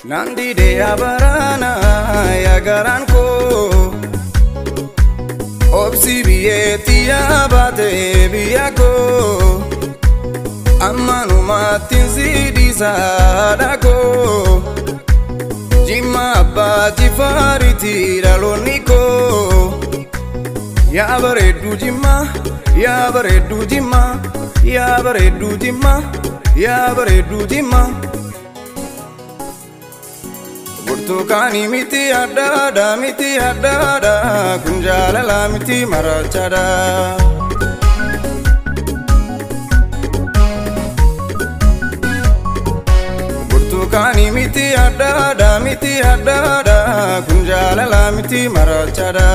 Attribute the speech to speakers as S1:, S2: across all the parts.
S1: Nandi de abarana ya garanko Obsi biyetti abate biyako Ammanumattin si dhiisaadhako Jimma abbaa jifaariti dhaloonni koo Yaa bareedduu Jimma, yaa bareedduu Jimma, yaa bareedduu Jimma, yaa bareedduu Jimma. Burtukaanii miti addaadha miti addaadha kun jaalala miti marachaadha. Burtukaanii miti addaadha miti addaadha kun jaalala miti marachaadha.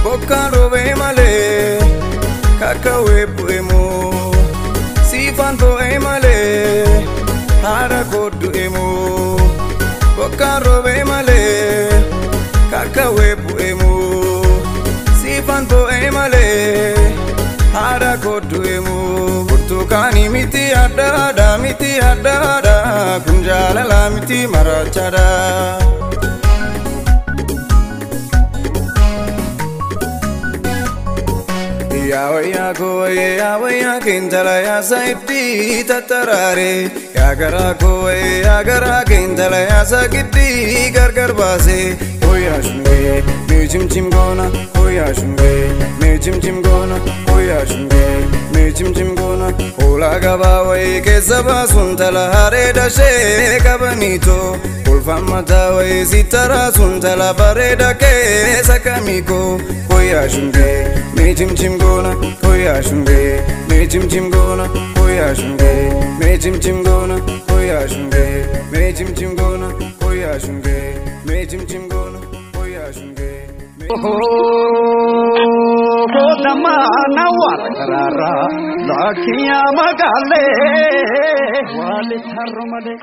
S1: Bokkaan roobee malee kakawwee bu'emoo siifaan too'ee malee haadha koo du'emoo bokkaan roobee malee kakawwee bu'emoo siifaan too'ee malee haadha koo du'emoo burtukaanii miti addaadha miti addaadha kun jaalala miti marachaadha. Yaa wayyaa koo yaa wayyaa keentala yaa saayibdii tattaraare yaa garaa koo yaa garaa keentala yaa saaqibdii gargar baase hooyaa shungee mee cimcim goona hooyaa shungee mee cimcim goona hooyaa shungee mee cimcim goona hoolaa gabaa wayii keessa baasuun tala hareeda shee qabaniitoo kolfaan mataa wayii si taraasuun tala bareeda keessa kamiikoo hooyaa shungee mee cimcim goona hooyaa shungee mee cimcim goona hooyaa shungee mee cimcim goona hooyaa shungee mee cimcim goona hooyaa shungee mee cimcim goona hooyaa shungee.
S2: Lakiya magale wali tharmale.